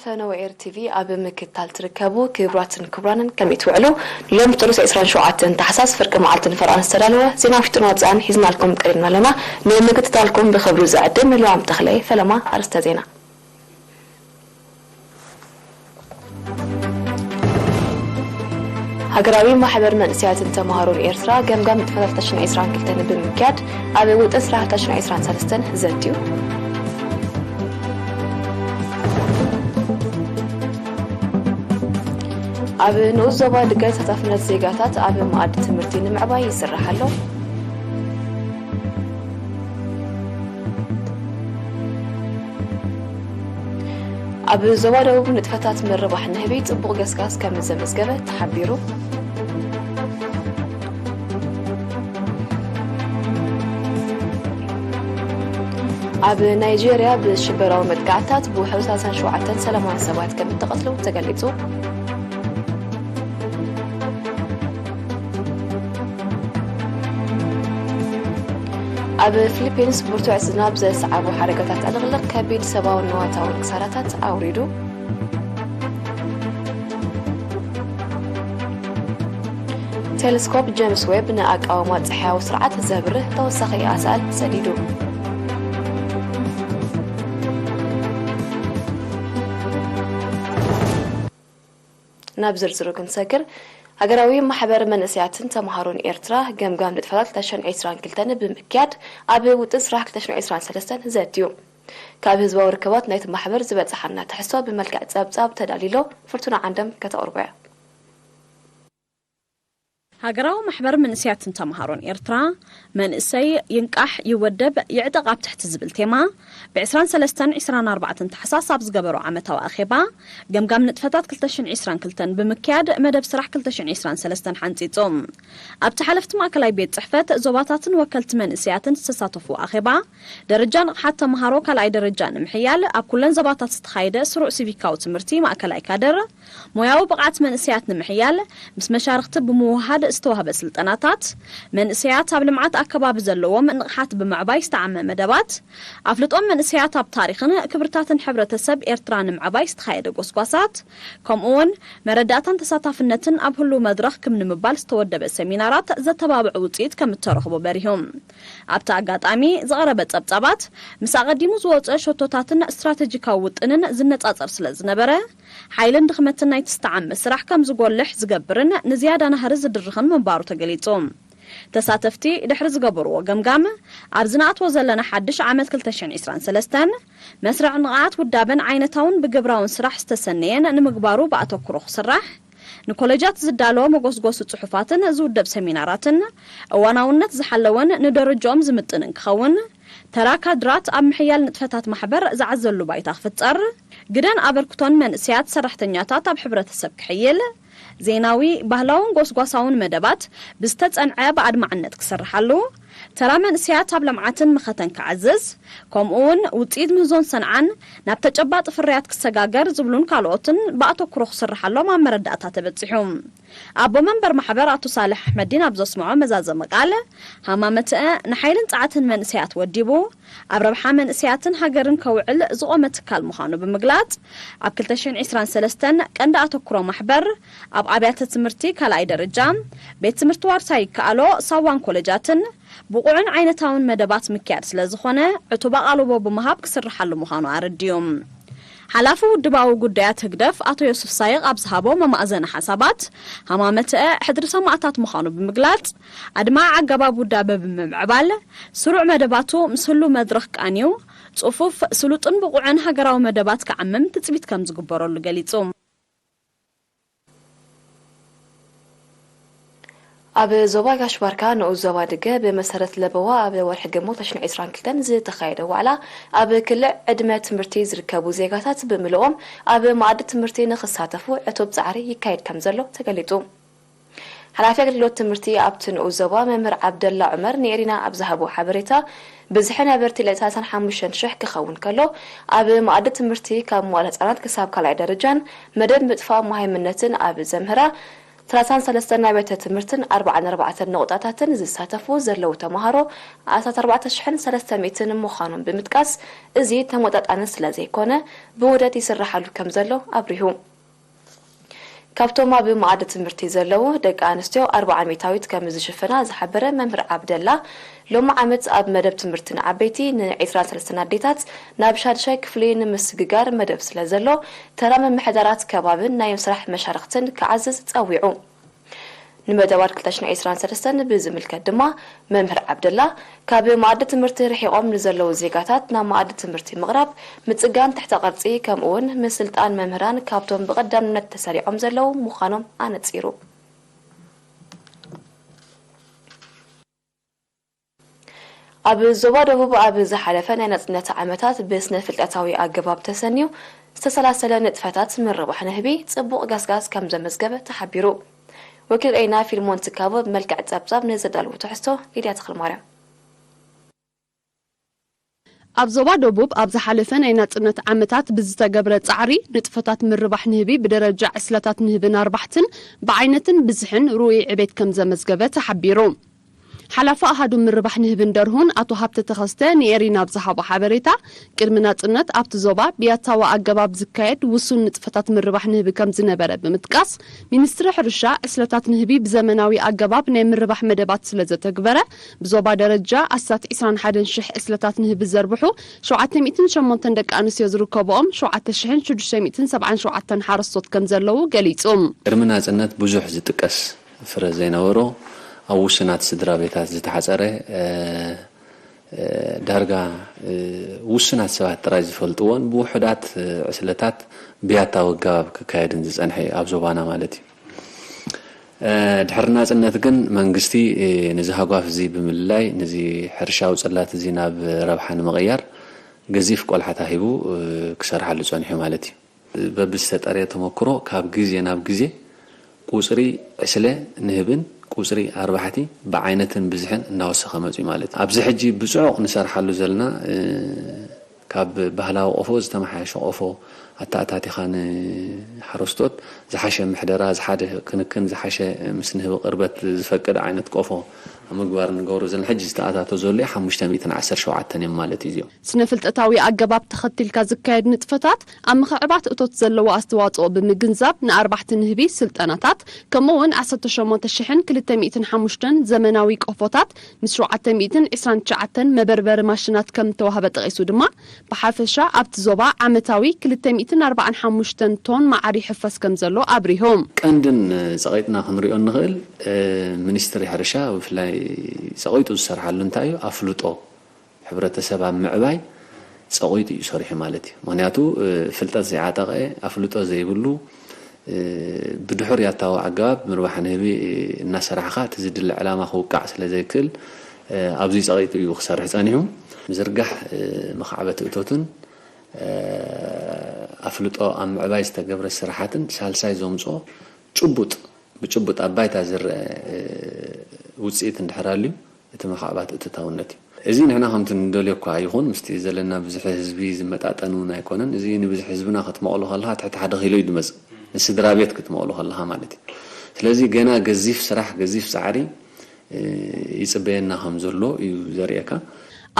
ፈነወ ኤር ቲቪ ኣብ ምክታል ትርከቡ ክቡራትን ክቡራንን፣ ከመይ ትውዕሉ? ሎም ጥሪ ዕስራን ሸውዓተን ታሕሳስ ፍርቂ መዓልቲ ንፈርቓን ዝተዳለወ ዜና ውሽጥን ወጻእን ሒዝናልኩም ቀሪብና ኣለና። ንምክትታልኩም ብኽብሪ ዝዕድም ልዋም ተኽለየ። ፈለማ ኣርእስተ ዜና። ሃገራዊ ማሕበር መንእሰያትን ተምሃሮን ኤርትራ ገምጋም ንጥፈታት ክልተ ሽሕን ዕስራን ክልተን ብምክያድ ኣብ ውጥን ስራሕ ክልተ ሽሕን ዕስራን ሰለስተን ዘትዩ። ኣብ ንኡስ ዞባ ድጋይ ተሳታፍነት ዜጋታት ኣብ መኣዲ ትምህርቲ ንምዕባይ ይስራሕ ኣሎ። ኣብ ዞባ ደቡብ ንጥፈታት ምርባሕ ንህቢ ጽቡቕ ገስጋስ ከም ዘመዝገበ ተሓቢሩ። ኣብ ናይጄርያ ብሽበራዊ መጥቃዕትታት ብውሕዱ ሰላሳን ሸውዓተን ሰላማውያን ሰባት ከም እተቐትሉ ተገሊጹ። ኣብ ፊሊፒንስ ብርቱዕ ዝናብ ዘስዓቦ ሓደጋታት ዕልቕልቕ ከቢድ ሰብኣውን ንዋታውን ክሳራታት ኣውሪዱ። ቴሌስኮፕ ጀምስ ዌብ ንኣቃውማ ጸሓያዊ ስርዓት ዘብርህ ተወሳኺ ኣሳእል ሰዲዱ። ናብ ዝርዝሩ ክንሰግር፣ ሃገራዊ ማሕበር መንእሰያትን ተምሃሮን ኤርትራ ገምጋም ንጥፈታት ክልተ ሽሕን ዕስራን ክልተን ብምክያድ ኣብ ውጥን ስራሕ ክልተ ሽሕን ዕስራን ሰለስተን ዘትዩ። ካብ ህዝባዊ ርክባት ናይቲ ማሕበር ዝበጽሓና ትሕዝቶ ብመልክዕ ጸብጻብ ተዳሊሎ፣ ፍርቱና ዓንደም ከተቕርቦ እያ። ሃገራዊ ማሕበር መንእሰያትን ተምሃሮን ኤርትራ፣ መንእሰይ ይንቃሕ፣ ይወደብ፣ ይዕጠቕ ኣብ ትሕቲ ዝብል ቴማ፣ ብ ዕስራን ሰለስተን ዕስራን ኣርባዕተን ታሕሳስ ኣብ ዝገበሮ ዓመታዊ ኣኼባ፣ ገምጋም ንጥፈታት ክልተ ሽሕን ዕስራን ክልተን ብምክያድ፣ መደብ ስራሕ ክልተ ሽሕን ዕስራን ሰለስተን ሓንጺጹ። ኣብቲ ሓለፍቲ ማእከላይ ቤት ጽሕፈት፣ ዞባታትን ወከልቲ መንእሰያትን ዝተሳተፍዎ ኣኼባ፣ ደረጃ ንቕሓት ተምሃሮ ካልኣይ ደረጃ ንምሕያል፣ ኣብ ኩለን ዞባታት ዝተኻየደ ስሩዕ ሲቪካዊ ትምህርቲ ማእከላይ ካድር፣ ሞያዊ ብቕዓት መንእሰያት ንምሕያል፣ ምስ መሻርኽቲ ብምውህሃድ ዝተዋህበ ስልጠናታት፣ መንእሰያት ኣብ ልምዓት ኣከባቢ ዘለዎም ንቕሓት ብምዕባይ ዝተዓመ መደባት፣ ኣፍልጦም መንእሰያት ኣብ ታሪኽን ክብርታትን ሕብረተሰብ ኤርትራ ንምዕባይ ዝተኻየደ ጎስጓሳት፣ ከምኡ'ውን መረዳእታን ተሳታፍነትን ኣብ ህሉው መድረኽ ክም ንምባል ዝተወደበ ሰሚናራት ዘተባብዕ ውጽኢት ከም እተረኽቦ በሪሁ። ኣብቲ ኣጋጣሚ ዝቐረበ ጸብጻባት፣ ምስ ኣቐዲሙ ዝወጸ ሸቶታትን ስትራተጂካዊ ውጥንን ዝነጻጸር ስለ ዝነበረ፣ ሓይልን ድኽመትን ናይቲ ዝተዓመ ስራሕ ከም ዝጎልሕ ዝገብርን ንዝያዳ ናህሪ ዝድርኽን ምንባሩ ተገሊጹ። ተሳተፍቲ ድሕሪ ዝገበርዎ ገምጋም፣ ኣብ ዝነኣትዎ ዘለና ሓድሽ ዓመት ክልተ ሽሕን ዕስራን ሰለስተን፣ መስርዕ ንቕሓት ውዳበን ዓይነታውን ብግብራውን ስራሕ ዝተሰነየን ንምግባሩ ብኣተኩሮ ክስራሕ፣ ንኮሌጃት ዝዳሎ መጎስጎሲ ጽሑፋትን ዝውደብ ሰሚናራትን እዋናውነት ዝሓለወን ንደረጃኦም ዝምጥንን ክኸውን፣ ተራ ካድራት ኣብ ምሕያል ንጥፈታት ማሕበር ዝዓዘሉ ባይታ ክፍጠር፣ ግደን ኣበርክቶን መንእሰያት ሰራሕተኛታት ኣብ ሕብረተሰብ ክሕይል፣ ዜናዊ፣ ባህላውን ጎስጓሳውን መደባት ብዝተጸንዐ ብኣድማዕነት ክስርሓሉ፣ ተራ መንእሰያት ኣብ ልምዓትን መኸተን ክዓዝዝ፣ ከምኡ'ውን ውጽኢት ምህዞን ሰንዓን ናብ ተጨባጢ ፍርያት ክሰጋገር ዝብሉን ካልኦትን ብኣተኩሮ ክስርሓሎም ኣብ መረዳእታ ተበጺሑ። ኣቦ መንበር ማሕበር ኣቶ ሳልሕ ኣሕመዲን ኣብ ዘስምዖ መዛዘሚ ቃል፣ ሃማመተአ ንሓይልን ጸዓትን መንእሰያት ወዲቡ፣ ኣብ ረብሓ መንእሰያትን ሃገርን ከውዕል ዝቖመ ትካል ምዃኑ ብምግላጽ፣ ኣብ ክልተ ሽሕን ዕስራን ሰለስተን ቀንዲ ኣተኩሮ ማሕበር፣ ኣብ ኣብያተ ትምህርቲ ካልኣይ ደረጃ፣ ቤት ትምህርቲ ዋርሳይ ይከኣሎ፣ ሳዋን ኮለጃትን፣ ብቑዕን ዓይነታውን መደባት ምክያድ ስለ ዝኾነ፣ ዕቱብ ኣቓልቦ ብምሃብ ክስርሓሉ ምዃኑ ኣረዲኡ። ሓላፊ ውድባዊ ጉዳያት ህግደፍ ኣቶ ዮሱፍ ሳይቕ ኣብ ዝሃቦ መማእዘኒ ሓሳባት፣ ሃማመተአ ሕድሪ ሰማእታት ምዃኑ ብምግላጽ፣ ኣድማዒ ኣገባብ ውዳበ ብምምዕባል፣ ስሩዕ መደባቱ ምስ ህሉው መድረኽ ቃንዩ፣ ጽፉፍ፣ ስሉጥን ብቑዕን ሃገራዊ መደባት ክዓምም ትጽቢት ከም ዝግበረሉ ገሊጹ። ኣብ ዞባ ጋሽ ባርካ ንኡስ ዞባ ድገ ብመሰረት ለበዋ ኣብ ወርሒ ግንቦት ክልተ ሽሕን ዕስራን ክልተን ዝተኻየደ ዋዕላ፣ ኣብ ክልዕ ዕድመ ትምህርቲ ዝርከቡ ዜጋታት ብምልኦም ኣብ መኣዲ ትምህርቲ ንኽሳተፉ ዕቱብ ጻዕሪ ይካየድ ከም ዘሎ ተገሊጹ። ሓላፊ ኣገልግሎት ትምህርቲ ኣብቲ ንኡስ ዞባ መምህር ዓብደላ ዑመር ንኤሪና ኣብ ዝሃቦ ሓበሬታ፣ ብዝሒ ነበርቲ ልዕሊ ሰላሳን ሓሙሽተን ሽሕ ክኸውን ከሎ፣ ኣብ መኣዲ ትምህርቲ ካብ መዋለ ህጻናት ክሳብ ካልኣይ ደረጃን መደብ ምጥፋእ መሃይምነትን ኣብ ዘምህራ ሰላሳን ሰለስተን ኣብያተ ትምህርትን ኣርባዓን ኣርባዕተን ነቑጣታትን ዝሳተፉ ዘለዉ ተምሃሮ ኣስታት ኣርባዕተ ሽሕን ሰለስተ ሚእትን ምዃኖም ብምጥቃስ፣ እዚ ተመጣጣኒ ስለ ዘይኮነ ብውህደት ይስራሓሉ ከም ዘሎ ኣብሪሁ። ካብቶም ኣብ መኣዲ ትምህርቲ ዘለዉ ደቂ ኣንስትዮ ኣርብዓ ሚእታዊት ከም ዝሽፍና ዝሓበረ መምህር ዓብደላ፣ ሎሚ ዓመት ኣብ መደብ ትምህርቲ ንዓበይቲ ንዒስራን ሰለስተን ኣዴታት ናብ ሻድሻይ ክፍሊ ንምስግጋር መደብ ስለ ዘሎ፣ ተራ ምምሕዳራት ከባብን ናይ ምስራሕ መሻርኽትን ክዓዝዝ ጸዊዑ። ንመደባት ክልተ ሽሕን ዕስራን ሰለስተን ብዝምልከት ድማ መምህር ዓብደላ፣ ካብ መኣዲ ትምህርቲ ርሒቖም ንዘለዉ ዜጋታት ናብ መኣዲ ትምህርቲ ምቕራብ፣ ምጽጋን ትሕተ ቅርጺ፣ ከምኡ'ውን ምስልጣን መምህራን ካብቶም ብቐዳምነት ተሰሪዖም ዘለዉ ምዃኖም ኣነጺሩ። ኣብ ዞባ ደቡብ ኣብ ዝሓለፈ ናይ ናጽነት ዓመታት ብስነ ፍልጠታዊ ኣገባብ ተሰንዩ ዝተሰላሰለ ንጥፈታት ምርባሕ ንህቢ ጽቡቕ ገስጋስ ከም ዘመዝገበ ተሓቢሩ። ወኪል ኤና ፊልሞን ትካቦ ብመልክዕ ጸብጻብ ንዘዳለዎ ትሕዝቶ ሊድያ ተኽለማርያም። ኣብ ዞባ ደቡብ ኣብ ዝሓለፈ ናይ ናጽነት ዓመታት ብዝተገብረ ጻዕሪ፣ ንጥፈታት ምርባሕ ንህቢ ብደረጃ ዕስለታት ንህብን ኣርባሕትን ብዓይነትን ብዝሕን ርኡይ ዕቤት ከም ዘመዝገበ ተሓቢሩ። ሓላፊ ኣሃዱ ምርባሕ ንህብን ደርሁን ኣቶ ሃብተ ተኸስተ ንኤሪና ኣብ ዝሃቦ ሓበሬታ፣ ቅድሚ ናጽነት ኣብቲ ዞባ ብያታዊ ኣገባብ ዝካየድ ውሱን ንጥፈታት ምርባሕ ንህቢ ከም ዝነበረ ብምጥቃስ፣ ሚኒስትሪ ሕርሻ ዕስለታት ንህቢ ብዘመናዊ ኣገባብ ናይ ምርባሕ መደባት ስለ ዘተግበረ፣ ብዞባ ደረጃ ኣስታት ዕስራን ሓደን ሽሕ ዕስለታት ንህቢ ዘርብሑ ሸውዓተ ሚእትን ሸሞንተን ደቂ ኣንስትዮ ዝርከብኦም ሸውዓተ ሽሕን ሽዱሽተ ሚእትን ሰብዓን ሸውዓተን ሓረስቶት ከም ዘለዉ ገሊጹ። ቅድሚ ናጽነት ብዙሕ ዝጥቀስ ፍረ ዘይነበሮ፣ ኣብ ውሱናት ስድራ ቤታት ዝተሓጸረ፣ እ፣ እ፣ ዳርጋ፣ እ፣ ውሱናት ሰባት ጥራይ ዝፈልጥዎን ብውሑዳት፣ እ፣ ዕስለታት ብያታዊ ኣገባብ ክካየድን ዝጸንሐ እዩ ኣብ ዞባና ማለት እዩ። እ፣ ድሕሪ ናጽነት ግን መንግስቲ፣ እ፣ ነዚ ሃጓፍ እዚ ብምልላይ፣ ነዚ ሕርሻዊ ጽላት እዚ ናብ ረብሓ ንምቕያር ገዚፍ ቆልሓታ ሂቡ፣ እ፣ ክሰርሓሉ ጸኒሑ ማለት እዩ። በብዝተጠርየ ተመክሮ ካብ ግዜ ናብ ግዜ ቁጽሪ ዕስለ ንህብን ቁጽሪ ኣርባሕቲ ብዓይነትን ብዝሕን እናወሰኸ መጺኡ ማለት እዩ። ኣብዚ ሕጂ ብጽዑቕ ንሰርሓሉ ዘለና፣ እ፣ ካብ ባህላዊ ቆፎ ዝተመሓየሸ ቆፎ ኣተኣታቲኻ ንሓረስቶት ዝሓሸ ምሕደራ፣ ዝሓደ ክንክን፣ ዝሓሸ ምስ ንህቢ ቅርበት ዝፈቅድ ዓይነት ቆፎ ኣብ ምግባር ንገብሮ ዘለና ሕጂ ዝተኣታቶ ዘሎ እዩ ሓሙሽተ ሚእትን ዓሰርተ ሸውዓተን እዮም ማለት እዩ እዚኦም። ስነ ፍልጠታዊ ኣገባብ ተኸቲልካ ዝካየድ ንጥፈታት ኣብ ምኽዕባት እቶት ዘለዎ ኣስተዋጽኦ ብምግንዛብ ንኣርባሕቲ ንህቢ ስልጠናታት፣ ከምኡ እውን ዓሰርተ ሸሞንተ ሽሕን ክልተ ሚእትን ሓሙሽተን ዘመናዊ ቆፎታት ምስ ሸውዓተ ሚእትን ዕስራን ትሽዓተን መበርበሪ ማሽናት ከም እተዋህበ ጠቒሱ ድማ፣ ብሓፈሻ ኣብቲ ዞባ ዓመታዊ ክልተ ሚእትን ኣርባዓን ሓሙሽተን ቶን መዓር ይሕፈስ ከም ዘሎ ኣብሪሁ። ቀንድን ጸቒጥና ክንሪኦ እንኽእል፣ እ፣ ሚኒስትሪ ሕርሻ ብፍላይ ጸቒጡ ዝሰርሓሉ እንታይ እዩ? ኣፍልጦ ሕብረተሰብ ኣብ ምዕባይ ጸቒጡ እዩ ሰሪሑ ማለት እዩ። ምኽንያቱ፣ እ፣ ፍልጠት ዘይዓጠቐ፣ ኣፍልጦ ዘይብሉ፣ እ፣ ብድሑር ያታዊ ኣገባብ ምርባሕ ንህቢ እናሰራሕኻ እቲ ዝድለ ዕላማ ክውቃዕ ስለ ዘይክእል፣ እ፣ ኣብዚ ጸቒጡ እዩ ክሰርሕ ጸኒሑ። ምዝርጋሕ፣ እ፣ መኻዕበቲ እቶትን፣ እ፣ ኣፍልጦ ኣብ ምዕባይ ዝተገብረ ስራሓትን ሳልሳይ ዘምጽኦ ጭቡጥ፣ ብጭቡጥ ኣብ ባይታ ዝረአ፣ እ፣ ውጽኢት እንድሕር ኣልዩ፣ እቲ ምኽዕባት እቶታውነት እዩ። እዚ ንሕና ከምቲ ንደልዮ እኳ ይኹን፣ ምስቲ ዘለና ብዝሒ ህዝቢ ዝመጣጠን እውን ኣይኮነን። እዚ ንብዝሒ ህዝብና ክትመቕሎ ከለኻ ትሕቲ ሓደ ኪሎ እዩ ዝመጽእ፣ ንስድራ ቤት ክትመቕሎ ከለኻ ማለት እዩ። ስለዚ ገና ገዚፍ ስራሕ፣ ገዚፍ ጻዕሪ፣ እ፣ ይጽበየና ከም ዘሎ እዩ ዘርእየካ።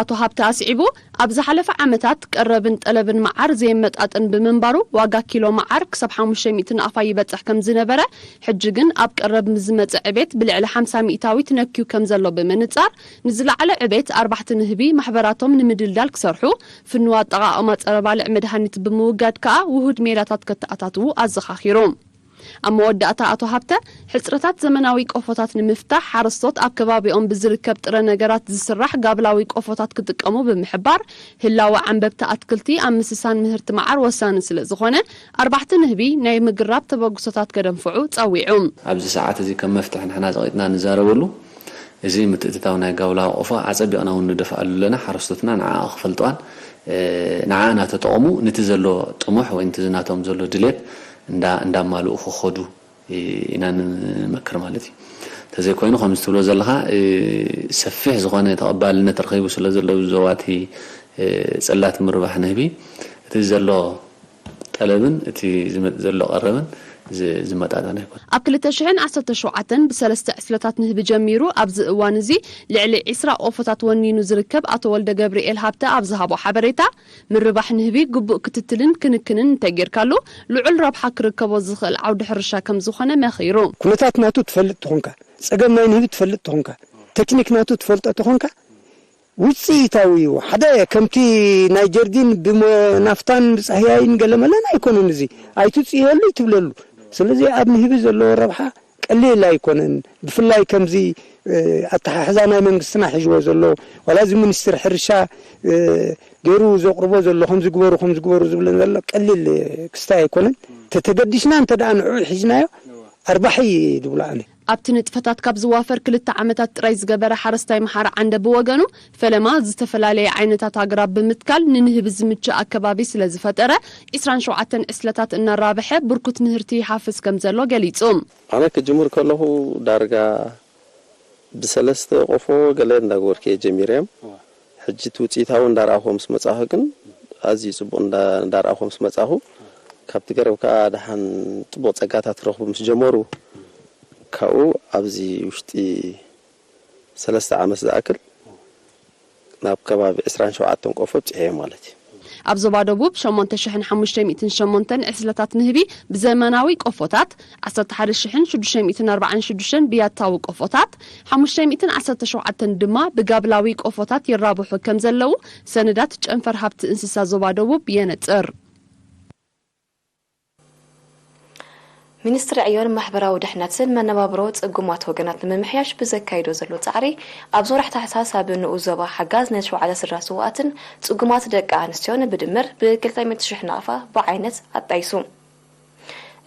ኣቶ ሃብተ ኣስዒቡ፣ ኣብ ዝሓለፈ ዓመታት ቀረብን ጠለብን መዓር ዘይመጣጠን ብምንባሩ፣ ዋጋ ኪሎ መዓር ክሳብ ሓሙሽተ ሚእቲ ናቕፋ ይበጽሕ ከም ዝነበረ፣ ሕጂ ግን ኣብ ቀረብ ምስ ዝመጸ ዕቤት ብልዕሊ ሓምሳ ሚእታዊት ነክዩ ከም ዘሎ ብምንጻር፣ ንዝለዓለ ዕቤት ኣርባሕቲ ንህቢ ማሕበራቶም ንምድልዳል ክሰርሑ፣ ፍኑው ኣጠቓቕማ ጸረ ባልዕ መድሃኒት ብምውጋድ ከኣ ውሁድ ሜላታት ከተኣታትዉ ኣዘኻኺሩ። ኣብ መወዳእታ ኣቶ ሃብተ፣ ሕጽረታት ዘመናዊ ቆፎታት ንምፍታሕ ሓረስቶት ኣብ ከባቢኦም ብዝርከብ ጥረ ነገራት ዝስራሕ ጋብላዊ ቆፎታት ክጥቀሙ ብምሕባር፣ ህላወ ዓንበብቲ ኣትክልቲ ኣብ ምስሳን ምህርቲ መዓር ወሳኒ ስለ ዝኾነ፣ ኣርባሕቲ ንህቢ ናይ ምግራብ ተበግሶታት ከደንፍዑ ጸዊዑ። ኣብዚ ሰዓት እዚ ከም መፍትሒ ንሕና ጸቒጥና ንዛረበሉ፣ እዚ ምትእትታው ናይ ጋብላዊ ቆፎ ኣጸቢቕና እውን ንደፍኣሉ ኣለና። ሓረስቶትና ንዓኣ ክፈልጥዋን፣ እ፣ ንዓኣ እናተጠቐሙ ነቲ ዘሎ ጥሙሕ ወይ ነቲ ናቶም ዘሎ ድሌት እንዳ-፣ እንዳማልኡ ክኸዱ ኢና ንመክር ማለት እዩ። እንተዘይኮይኑ፣ ከምዚ ትብሎ ዘለኻ፣ እ፣ ሰፊሕ ዝኾነ ተቐባልነት ረኺቡ ስለ ዘሎ፣ ኣብዚ ዞባ እቲ፣ እ፣ ጽላት ምርባሕ ንህቢ፣ እቲ ዘሎ ጠለብን እቲ ዝመጽእ ዘሎ ቀረብን ዝመጣጠን ኣይኮነን። ኣብ ክልተ ሽሕን ዓሰርተ ሸውዓተን ብሰለስተ ዕስለታት ንህቢ ጀሚሩ ኣብዚ እዋን እዚ ልዕሊ ዕስራ ቆፎታት ወኒኑ ዝርከብ ኣቶ ወልደ ገብርኤል ሃብተ ኣብ ዝሃቦ ሓበሬታ፣ ምርባሕ ንህቢ ግቡእ ክትትልን ክንክንን እንተጌርካሉ ልዑል ረብሓ ክርከቦ ዝኽእል ዓውዲ ሕርሻ ከም ዝኾነ መኺሩ። ኩነታት ናቱ ትፈልጥ ትኾንካ፣ ጸገም ናይ ንህቢ ትፈልጥ ትኾንካ፣ ቴክኒክ ናቱ ትፈልጦ ትኾንካ፣ ውጽኢታዊ እዩ። ሓደ ከምቲ ናይ ጀርዲን ብናፍታን ብጻህያይን ገለመለን ኣይኮነን። እዚ ኣይትጽየሉ ይትብለሉ። ስለዚ ኣብ ንህቢ ዘለዎ ረብሓ ቀሊል ኣይኮነን። ብፍላይ ከምዚ ኣተሓሕዛ ናይ መንግስትና ሒዝዎ ዘሎ፣ ዋላ እዚ ሚኒስትር ሕርሻ ገይሩ ዘቕርቦ ዘሎ፣ ከምዚ ግበሩ ከምዚ ግበሩ ዝብለን ዘሎ ቀሊል ክስታይ ኣይኮነን። ተተገዲስና እንተ ደኣ ንዕኡ ሒዝናዮ ኣርባሒ ድብሎ ኣነ። ኣብቲ ንጥፈታት ካብ ዝዋፈር ክልተ ዓመታት ጥራይ ዝገበረ ሓረስታይ መሓሪ ዓንደ ብወገኑ፣ ፈለማ ዝተፈላለየ ዓይነታት ኣግራብ ብምትካል ንንህቢ ዝምችእ ኣከባቢ ስለ ዝፈጠረ፣ ዕስራን ሸውዓተን ዕስለታት እናራብሐ ብርኩት ምህርቲ ይሓፍስ ከም ዘሎ ገሊጹ። ኣነ ክጅምር ከለኹ ዳርጋ ብሰለስተ ቆፎ ገለ እንዳገበርኩ እየ ጀሚረ። ሕጂ እቲ ውፅኢታዊ እንዳረኣኹ ምስ መጻኹ ግን፣ ኣዝዩ ጽቡቕ እንዳ-፣ እንዳረኣኹ ምስ መጻኹ፣ ካብቲ ገረብ ከኣ ደሓን ጽቡቕ ጸጋታት ክረኽቡ ምስ ጀመሩ፣ ካብኡ ኣብዚ ውሽጢ ሰለስተ ዓመት ዝኣክል ናብ ከባቢ ዕስራን ሸውዓተን ቆፎ ኣብጺሐ እየ ማለት እዩ። ኣብ ዞባ ደቡብ ሸሞንተ ሽሕን ሓሙሽተ ሚእትን ሸሞንተን ዕስለታት ንህቢ ብዘመናዊ ቆፎታት፣ ዓሰርተ ሓደ ሽሕን ሽዱሽተ ሚእትን ኣርባዓን ሽዱሽተን ብያታዊ ቆፎታት፣ ሓሙሽተ ሚእትን ዓሰርተ ሸውዓተን ድማ ብጋብላዊ ቆፎታት ይራብሑ ከም ዘለዉ ሰነዳት ጨንፈር ሃብቲ እንስሳ ዞባ ደቡብ የነጽር። ሚኒስትሪ ዕዮን ማሕበራዊ ድሕነትን መነባብሮ ጽጉማት ወገናት ንምምሕያሽ ብዘካይዶ ዘሎ ጻዕሪ፣ ኣብዚ ወርሒ ታሕሳስ ኣብ ንኡስ ዞባ ሓጋዝ ንሸውዓተ ስድራ ስውኣትን ጽጉማት ደቂ ኣንስትዮን ብድምር ብክልተ ሚእቲ ሽሕ ናቕፋ ብዓይነት ኣጣይሱ።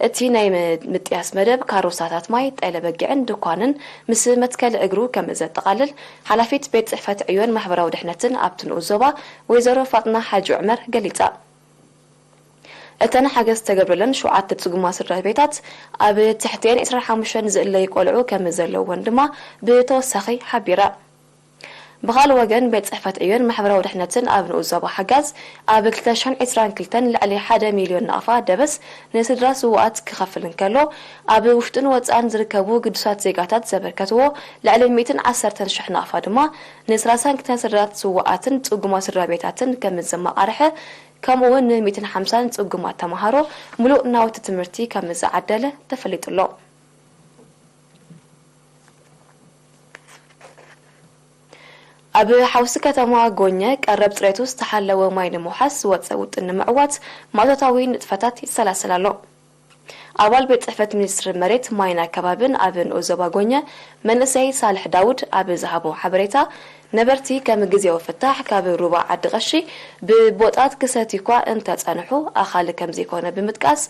እቲ ናይ ም-፣ ምጥያስ መደብ ካሮሳታት ማይ፣ ጠለ በጊዕን ድኳንን ምስ መትከሊ እግሩ ከም ዘጠቓልል ሓላፊት ቤት ጽሕፈት ዕዮን ማሕበራዊ ድሕነትን ኣብቲ ንኡስ ዞባ ወይዘሮ ፋጥና ሓጂ ዑመር ገሊጻ። እተን ሓገዝ ዝተገብረለን ሸውዓተ ጽጉማት ስድራ ቤታት ኣብ ትሕቲኤን ዕስራን ሓሙሽተን ዝእለዩ ቆልዑ ከም ዘለውወን ድማ ብተወሳኺ ሓቢራ። ብኻልእ ወገን፣ ቤት ጽሕፈት ዕዮን ማሕበራዊ ድሕነትን ኣብ ንኡስ ዞባ ሓጋዝ ኣብ ክልተ ሽሕን ዕስራን ክልተን ልዕሊ ሓደ ሚልዮን ናቕፋ ደበስ ንስድራ ስውኣት ክኸፍል እንከሎ፣ ኣብ ውሽጥን ወጻእን ዝርከቡ ግዱሳት ዜጋታት ዘበርከትዎ ልዕሊ ሚእትን ዓሰርተን ሽሕ ናቕፋ ድማ ንሰላሳን ክልተን ስድራት ስውኣትን ጽጉማት ስድራ ቤታትን ከም ዘመቓርሐ፣ ከምኡ እውን ንሚእትን ሓምሳን ጽጉማት ተመሃሮ ምሉእ ናውቲ ትምህርቲ ከም ዝዓደለ ተፈሊጡ ኣሎ። ኣብ ሓውሲ ከተማ ጎኘ ቀረብ ጽሬቱ ዝተሓለወ ማይ ንምውሓስ ዝወጸ ውጥን ንምዕዋት ማእቶታዊ ንጥፈታት ይሰላሰል ኣሎ። ኣባል ቤት ጽሕፈት ሚኒስትሪ መሬት ማይን ኣከባብን ኣብ ንኡስ ዞባ ጎኘ መንእሰይ ሳልሕ ዳውድ ኣብ ዝሃቦ ሓበሬታ፣ ነበርቲ ከም ግዜያዊ ፍታሕ ካብ ሩባ ዓዲ ቀሺ ብቦጣት ክሰትዩ እኳ እንተጸንሑ ኣኻሊ ከም ዘይኮነ ብምጥቃስ፣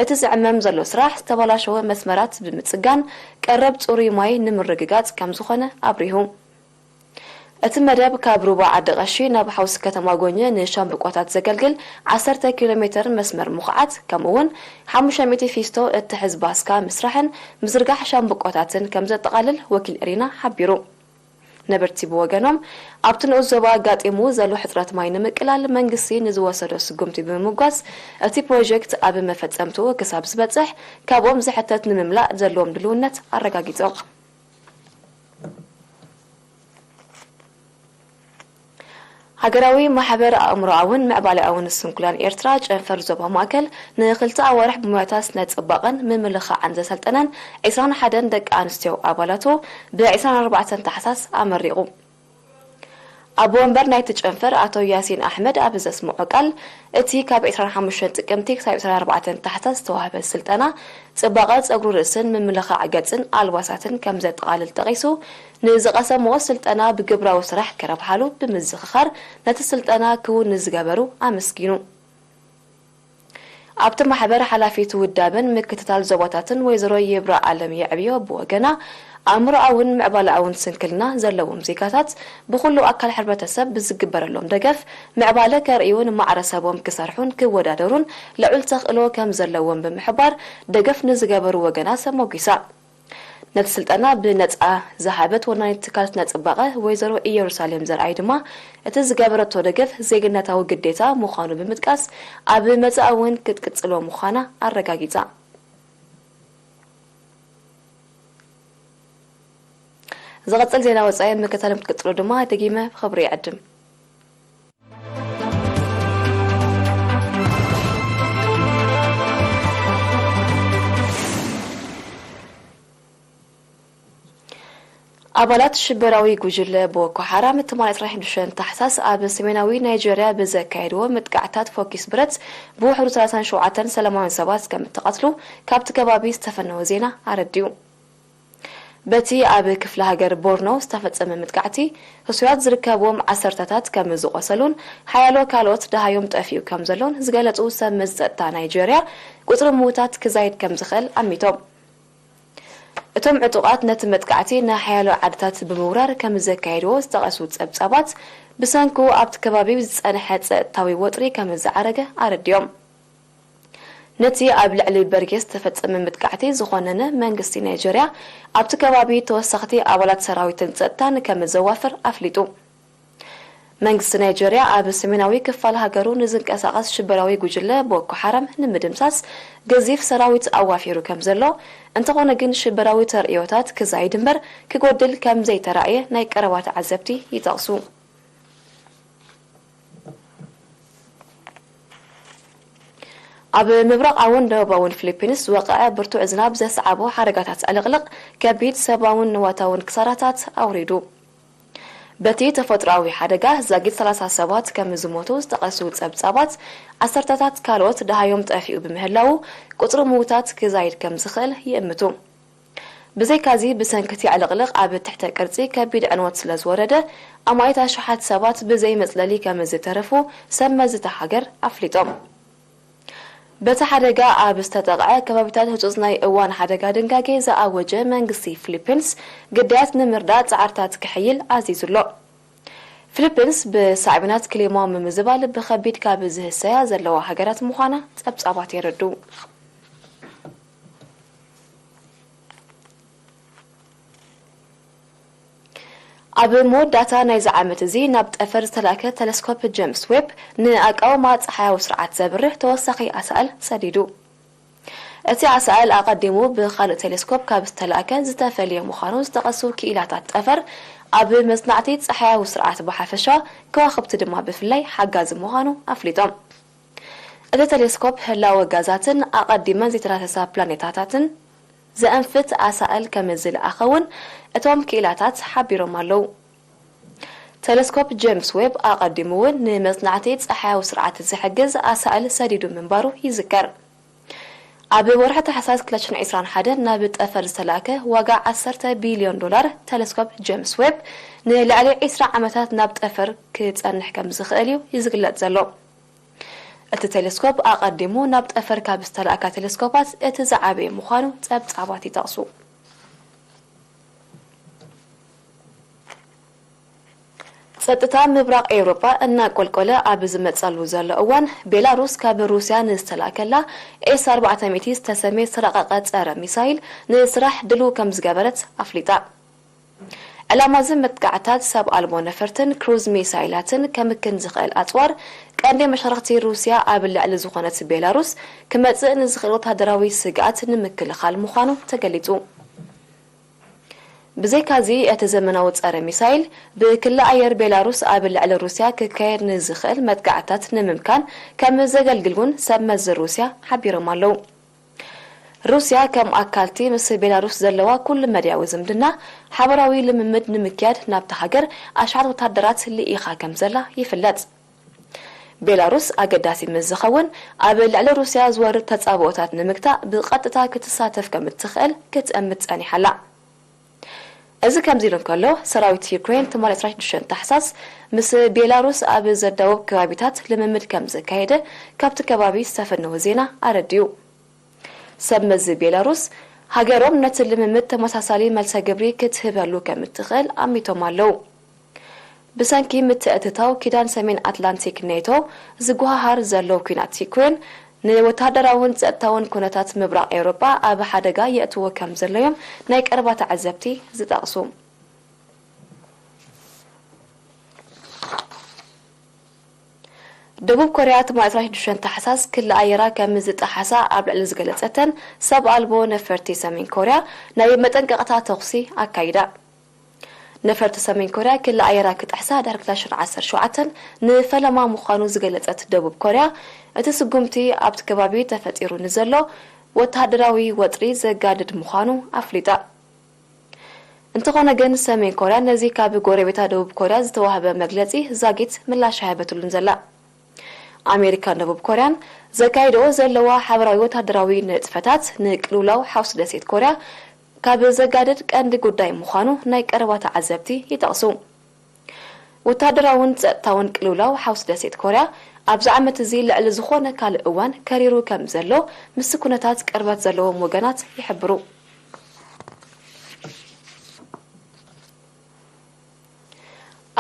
እቲ ዝዕመም ዘሎ ስራሕ ዝተበላሸወ መስመራት ብምጽጋን ቀረብ ጽሩይ ማይ ንምርግጋጽ ከም ዝኾነ ኣብሪሁ። እቲ መደብ ካብ ሩባ ዓዲ ቀሺ ናብ ሓውሲ ከተማ ጎኘ ንሻምብቆታት ዘገልግል ዓሰርተ ኪሎ ሜተር መስመር ምኹዓት፣ ከምኡ እውን ሓሙሽተ ሚእቲ ፊስቶ እትሕዝ ባስካ ምስራሕን ምዝርጋሕ ሻምብቆታትን ከም ዘጠቓልል ወኪል ኤሪና ሓቢሩ። ነበርቲ ብወገኖም፣ ኣብቲ ንኡስ ዞባ ኣጋጢሙ ዘሎ ሕጽረት ማይ ንምቅላል መንግስቲ ንዝወሰዶ ስጉምቲ ብምምጓስ፣ እቲ ፕሮጀክት ኣብ መፈጸምትኡ ክሳብ ዝበጽሕ ካብኦም ዝሕተት ንምምላእ ዘለዎም ድልውነት ኣረጋጊጾም። ሃገራዊ ማሕበር ኣእምሮኣውን ምዕባለኣውን ስንኩላን ኤርትራ ጨንፈር ዞባ ማእከል ንኽልተ ኣዋርሕ ብሞያታት ስነ ጽባቐን ምምልኻዕን ዘሰልጠነን ዕስራን ሓደን ደቂ ኣንስትዮ ኣባላቱ ብ ዕስራን ኣርባዕተን ታሕሳስ ኣመሪቑ። ኣቦ ወንበር ናይቲ ጨንፈር ኣቶ ያሲን ኣሕመድ ኣብ ዘስምዖ ቃል፣ እቲ ካብ ዕስራን ሓሙሽተን ጥቅምቲ ክሳብ ዕስራን ኣርባዕተን ታሕሳስ ዝተዋህበ ስልጠና፣ ጽባቐ ጸጉሪ ርእስን ምምልኻዕ ገጽን ኣልባሳትን ከም ዘጠቓልል ጠቒሱ፣ ንዝቐሰምዎ ስልጠና ብግብራዊ ስራሕ ክረብሓሉ ብምዝኽኻር፣ ነቲ ስልጠና ክውን ንዝገበሩ ኣመስጊኑ። ኣብቲ ማሕበር ሓላፊት ውዳበን ምክትታል ዞባታትን ወይዘሮ ይብራ ኣለም የዕብዮ ብወገና፣ ኣእምሮኣውን ምዕባለኣውን ስንክልና ዘለዎም ዜጋታት ብኹሉ ኣካል ሕብረተሰብ ብዝግበረሎም ደገፍ ምዕባለ ከርእዩን ማዕረ ሰቦም ክሰርሑን ክወዳደሩን ልዑል ተኽእሎ ከም ዘለዎም ብምሕባር፣ ደገፍ ንዝገበሩ ወገናት ኣሞጊሳ። ነቲ ስልጠና ብነጻ ዝሃበት ወናኒት ትካል ስነ ጽባቐ ወይዘሮ ኢየሩሳሌም ዘርኣይ ድማ፣ እቲ ዝገበረቶ ደገፍ ዜግነታዊ ግዴታ ምዃኑ ብምጥቃስ፣ ኣብ መጻኢ እውን ክትቅጽሎ ምዃና ኣረጋጊጻ። ዝቐጽል ዜና ወጻኢ ምክታል ክትቅጽሉ ድማ ደጊመ ብኽብሪ ይዕድም። ኣባላት ሽበራዊ ጉጅለ ቦኮ ሓራም ትማሊ ዕስራን ሽዱሽተን ታሕሳስ ኣብ ሰሜናዊ ናይጀርያ ብዘካየድዎ መጥቃዕታት ፎኪስ ብረት ብውሕዱ ሰላሳን ሸውዓተን ሰላማውያን ሰባት ከም እተቐትሉ ካብቲ ከባቢ ዝተፈነወ ዜና ኣረዲኡ። በቲ ኣብ ክፍለ ሃገር ቦርኖ ዝተፈጸመ መጥቃዕቲ፣ ህሱያት ዝርከብዎም ዓሰርተታት ከም ዝቖሰሉን ሓያሎ ካልኦት ደሃዮም ጠፊኡ ከም ዘሎን ዝገለጹ ሰብ መዚ ጸጥታ ናይጀርያ፣ ቁጽሪ ምዉታት ክዛይድ ከም ዝኽእል ኣሚቶም። እቶም ዕጡቓት ነቲ መጥቃዕቲ ንሓያሎ ዓድታት ብምውራር ከም ዘካየድዎ ዝጠቐሱ ጸብጻባት፣ ብሰንኩ ኣብቲ ከባቢ ዝጸንሐ ጸጥታዊ ወጥሪ ከም ዝዓረገ ኣረዲኦም። ነቲ ኣብ ልዕሊ በርጌስ ዝተፈጸመ መጥቃዕቲ ዝኾነነ መንግስቲ ናይጀርያ፣ ኣብቲ ከባቢ ተወሰኽቲ ኣባላት ሰራዊትን ጸጥታን ከም ዘዋፍር ኣፍሊጡ። መንግስቲ ናይጀርያ ኣብ ሰሜናዊ ክፋል ሃገሩ ንዝንቀሳቐስ ሽበራዊ ጉጅለ ቦኮ ሓራም ንምድምሳስ ገዚፍ ሰራዊት ኣዋፊሩ ከም ዘሎ፣ እንተኾነ ግን ሽበራዊ ተርእዮታት ክዛይድ እምበር ክጎድል ከም ዘይተራእየ ናይ ቀረባ ተዓዘብቲ ይጠቕሱ። ኣብ ምብራቓውን ደቡባውን ፊሊፒንስ ዝወቐዐ ብርቱዕ ዝናብ ዘስዓቦ ሓደጋታት ዕልቕልቕ ከቢድ ሰብኣውን ንዋታውን ክሳራታት ኣውሪዱ። በቲ ተፈጥሮኣዊ ሓደጋ ዛጊት ሰላሳ ሰባት ከም ዝሞቱ ዝጠቐሱ ጸብጻባት፣ ዓሰርተታት ካልኦት ደሃዮም ጠፊኡ ብምህላዉ፣ ቁጽሪ ምዉታት ክዛይድ ከም ዝኽእል ይእምቱ። ብዘይካዚ፣ ብሰንኪ እቲ ዕልቕልቕ ኣብ ትሕተ ቅርጺ ከቢድ ዕንወት ስለ ዝወረደ፣ ኣማኢት ኣሽሓት ሰባት ብዘይ መጽለሊ ከም ዝተረፉ ሰብ መዚ እታ ሃገር ኣፍሊጦም። በቲ ሓደጋ ኣብ ዝተጠቕዐ ከባቢታት ህጹጽ ናይ እዋን ሓደጋ ድንጋጌ ዝኣወጀ መንግስቲ ፊሊፒንስ፣ ግዳያት ንምርዳእ ጻዕርታት ክሕይል ኣዚዙ ኣሎ። ፊሊፒንስ ብሳዕቤናት ክሊማ ምምዝባል ብኸቢድ ካብ ዝህሰያ ዘለዋ ሃገራት ምዃና ጸብጻባት የረድኡ። ኣብ መወዳእታ ናይዚ ዓመት እዚ ናብ ጠፈር ዝተላእከ ቴሌስኮፕ ጀምስ ዌብ ንኣቃውማ ጸሓያዊ ስርዓት ዘብርህ ተወሳኺ ኣሳእል ሰዲዱ። እቲ ኣሳእል ኣቐዲሙ ብኻልእ ቴሌስኮፕ ካብ ዝተላእከ ዝተፈልየ ምዃኑ ዝጠቐሱ ክኢላታት ጠፈር፣ ኣብ መጽናዕቲ ጸሓያዊ ስርዓት ብሓፈሻ፣ ከዋኽብቲ ድማ ብፍላይ ሓጋዚ ምዃኑ ኣፍሊጦም። እቲ ቴሌስኮፕ ህላወ ጋዛትን ኣቐዲመን ዘይተዳህሰሳ ፕላኔታታትን ዘእንፍት ኣሳእል ከም ዝለኣኸ እውን እቶም ክኢላታት ሓቢሮም ኣለዉ። ቴሌስኮፕ ጀምስ ዌብ ኣቐዲሙ እውን ንመጽናዕቲ ጸሓያዊ ስርዓት ዝሕግዝ ኣሳእል ሰዲዱ ምንባሩ ይዝከር። ኣብ ወርሒ ታሕሳስ ክልተ ሽሕን ዕስራን ሓደን ናብ ጠፈር ዝተላእከ ዋጋ ዓሰርተ ቢልዮን ዶላር ቴሌስኮፕ ጀምስ ዌብ ንልዕሊ ዕስራ ዓመታት ናብ ጠፈር ክጸንሕ ከም ዝኽእል እዩ ዝግለጽ ዘሎ። እቲ ቴሌስኮፕ ኣቐዲሙ ናብ ጠፈር ካብ ዝተላእካ ቴሌስኮፓት እቲ ዝዓበየ ምዃኑ ጸብጻባት ይጠቕሱ። ጸጥታ ምብራቕ ኤውሮጳ እናቆልቆለ ኣብ ዝመጸሉ ዘሎ እዋን፣ ቤላሩስ ካብ ሩስያ ንዝተላእከላ ኤስ ኣርባዕተ ሚእቲ ዝተሰምየ ዝተራቐቐ ጸረ ሚሳይል ንስራሕ ድሉው ከም ዝገበረት ኣፍሊጣ። ዕላማ እዚ መጥቃዕታት ሰብ ኣልቦ ነፈርትን ክሩዝ ሚሳይላትን ከምክን ዝኽእል ኣጽዋር፣ ቀንዲ መሻርኽቲ ሩስያ ኣብ ልዕሊ ዝኾነት ቤላሩስ ክመጽእ ንዝኽእል ወተሃደራዊ ስግኣት ንምክልኻል ምዃኑ ተገሊጹ። ብዘይካዚ፣ እቲ ዘመናዊ ጸረ ሚሳይል ብክሊ ኣየር ቤላሩስ ኣብ ልዕሊ ሩስያ ክካየድ ንዝኽእል መጥቃዕታት ንምምካን ከም ዘገልግል እውን ሰብ መዚ ሩስያ ሓቢሮም ኣለዉ። ሩስያ ከም ኣካልቲ ምስ ቤላሩስ ዘለዋ ኩሉ መድያዊ ዝምድና፣ ሓበራዊ ልምምድ ንምክያድ ናብታ ሃገር ኣሽሓት ወተሃደራት ልኢኻ ከም ዘላ ይፍለጥ። ቤላሩስ ኣገዳሲ ምስ ዝኸውን፣ ኣብ ልዕሊ ሩስያ ዝወርድ ተጻብኦታት ንምግታእ ብቐጥታ ክትሳተፍ ከም እትኽእል ክትእምት ጸኒሓ ኣላ። እዚ ከምዚ ኢሉ እንከሎ፣ ሰራዊት ዩክሬን ትማሊ ዕስራን ሽዱሽተን ታሕሳስ ምስ ቤላሩስ ኣብ ዘዳውብ ከባቢታት ልምምድ ከም ዘካየደ ካብቲ ከባቢ ዝተፈነወ ዜና ኣረዲኡ። ሰብ መዚ ቤላሩስ፣ ሃገሮም ነቲ ልምምድ ተመሳሳሊ መልሰ ግብሪ ክትህበሉ ከም እትኽእል ኣሚቶም ኣለዉ። ብሰንኪ ምትእትታው ኪዳን ሰሜን ኣትላንቲክ ኔቶ ዝጓሃሃር ዘሎ ኲናት ዩክሬን፣ ንወተሃደራውን ጸጥታውን ኩነታት ምብራቕ ኤውሮጳ ኣብ ሓደጋ የእትዎ ከም ዘሎ እዮም ናይ ቀረባ ተዓዘብቲ ዝጠቕሱ። ደቡብ ኮርያ ትማሊ ዕስራን ሽዱሽተን ታሕሳስ ክሊ ኣየራ ከም ዝጠሓሳ ኣብ ልዕሊ ዝገለጸተን ሰብ ኣልቦ ነፈርቲ ሰሜን ኮርያ ናይ መጠንቀቕታ ተኹሲ ኣካይዳ። ነፈርቲ ሰሜን ኮርያ ክሊ ኣየራ ክጥሕሳ ድሕሪ ክልተ ሽሕን ዓሰርተ ሸውዓተን ንፈለማ ምዃኑ ዝገለጸት ደቡብ ኮርያ፣ እቲ ስጉምቲ ኣብቲ ከባቢ ተፈጢሩ ንዘሎ ወተሃደራዊ ወጥሪ ዘጋድድ ምዃኑ ኣፍሊጣ። እንተኾነ ግን፣ ሰሜን ኮርያ ነዚ ካብ ጎረቤታ ደቡብ ኮርያ ዝተዋህበ መግለጺ ዛጊት ምላሽ ኣይሃበትሉን ዘላ። ኣሜሪካን ደቡብ ኮርያን ዘካይድኦ ዘለዋ ሓበራዊ ወተሃደራዊ ንጥፈታት ንቅልውላው ሓውሲ ደሴት ኮርያ ካብ ዘጋድድ ቀንዲ ጉዳይ ምዃኑ ናይ ቀረባ ተዓዘብቲ ይጠቕሱ። ወተሃደራውን ጸጥታውን ቅልውላው ሓውሲ ደሴት ኮርያ ኣብዚ ዓመት እዚ ልዕሊ ዝኾነ ካልእ እዋን ከሪሩ ከም ዘሎ ምስቲ ኩነታት ቅርበት ዘለዎም ወገናት ይሕብሩ።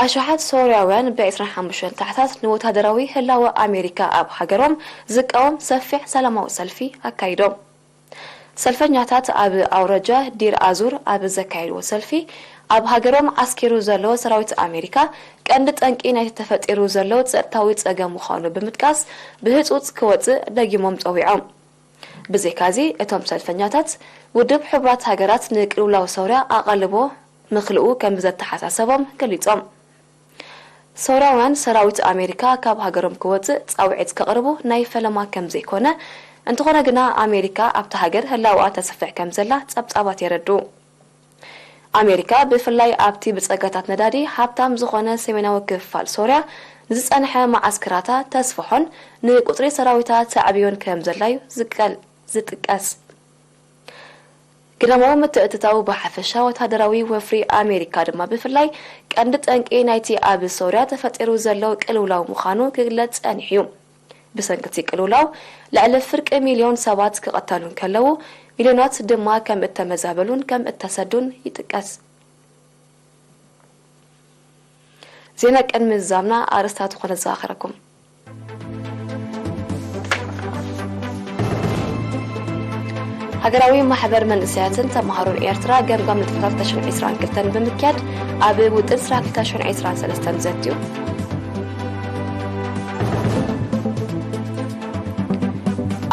ኣሽሓት ሶርያውያን ብ ዕስራን ሓሙሽተን ታሕታት ንወተሃደራዊ ህላወ ኣሜሪካ ኣብ ሃገሮም ዝቃወም ሰፊሕ ሰላማዊ ሰልፊ ኣካይዶም። ሰልፈኛታት ኣብ ኣውራጃ ዲር ኣዙር ኣብ ዘካየድዎ ሰልፊ፣ ኣብ ሃገሮም ዓስኪሩ ዘሎ ሰራዊት ኣሜሪካ ቀንዲ ጠንቂ ናይቲ ተፈጢሩ ዘሎ ጸጥታዊ ጸገም ምዃኑ ብምጥቃስ፣ ብህጹጽ ክወጽእ ደጊሞም ጸዊዖም። ብዘይካዚ፣ እቶም ሰልፈኛታት፣ ውድብ ሕቡራት ሃገራት ንቅልውላው ሶርያ ኣቓልቦ ምኽልኡ ከም ዘተሓሳሰቦም ገሊጾም። ሶርያውያን፣ ሰራዊት ኣሜሪካ ካብ ሃገሮም ክወጽእ ጻውዒት ከቕርቡ ናይ ፈለማ ከም ዘይኮነ፣ እንተኾነ ግና፣ ኣሜሪካ ኣብታ ሃገር ህላወኣ ተስፍሕ ከም ዘላ ጸብጻባት የረድኡ። ኣሜሪካ፣ ብፍላይ ኣብቲ ብጸጋታት ነዳዲ ሃብታም ዝኾነ ሰሜናዊ ክፋል ሶርያ ንዝጸንሐ መዓስከራታ ተስፍሖን ንቁጽሪ ሰራዊታ ተዕብዮን ከም ዘላዩ ዝቀል-፣ ዝጥቀስ። ግዳማዊ ምትእትታው ብሓፈሻ፣ ወተሃደራዊ ወፍሪ ኣሜሪካ ድማ ብፍላይ፣ ቀንዲ ጠንቂ ናይቲ ኣብ ሶርያ ተፈጢሩ ዘሎ ቅልውላው ምዃኑ ክግለጽ ጸኒሑ እዩ። ብሰንኪ እቲ ቅልውላው፣ ልዕሊ ፍርቂ ሚልዮን ሰባት ክቐተሉ እንከለዉ፣ ሚልዮናት ድማ ከም እተመዛበሉን ከም እተሰዱን ይጥቀስ። ዜና ቅድሚ ምዝዛምና፣ ኣርእስታቱ ክነዘኻኽረኩም። ሃገራዊ ማሕበር መንእሰያትን ተምሃሮን ኤርትራ፣ ገምጋም ንጥፈታት ክልተ ሽሕን ዕስራን ክልተን ብምክያድ፣ ኣብ ውጥን ስራሕ ክልተ ሽሕን ዕስራን ሰለስተን ዘትዩ።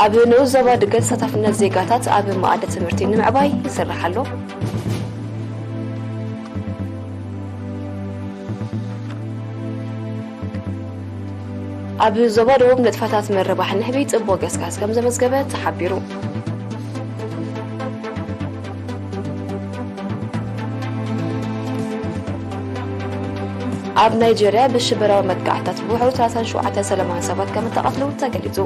ኣብ ንኡስ ዞባ ድገት ተሳታፍነት ዜጋታት ኣብ መኣዲ ትምህርቲ ንምዕባይ ይስራሕ ኣሎ። ኣብ ዞባ ደቡብ ንጥፈታት ምርባሕ ንህቢ ጽቡቕ ገስጋስ ከም ዘመዝገበ ተሓቢሩ። ኣብ ናይጀርያ ብሽበራዊ መጥቃዕትታት ብውሕዱ ሰላሳን ሸውዓተ ሰላማውያን ሰባት ከም እተቐትሉ ተገሊጹ።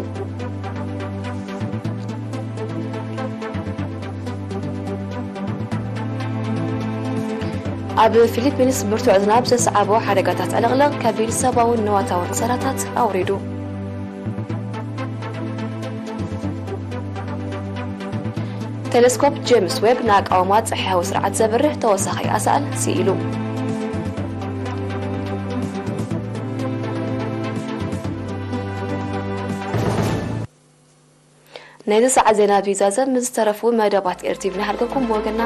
ኣብ ፊሊፒንስ ብርቱዕ ዝናብ ዘስዓቦ ሓደጋታት ዕልቕልቕ ከቢድ ሰብኣውን ንዋታውን ክሳራታት ኣውሪዱ። ቴሌስኮፕ ጄምስ ዌብ ንኣቃውማ ጸሓያዊ ስርዓት ዘብርህ ተወሳኺ ኣሳእል ስኢሉ። ናይዚ ሰዓት ዜና ብዛዘም ምስ ዝተረፉ መደባት ኤርቲቪ ንሓልከኩም ብወገና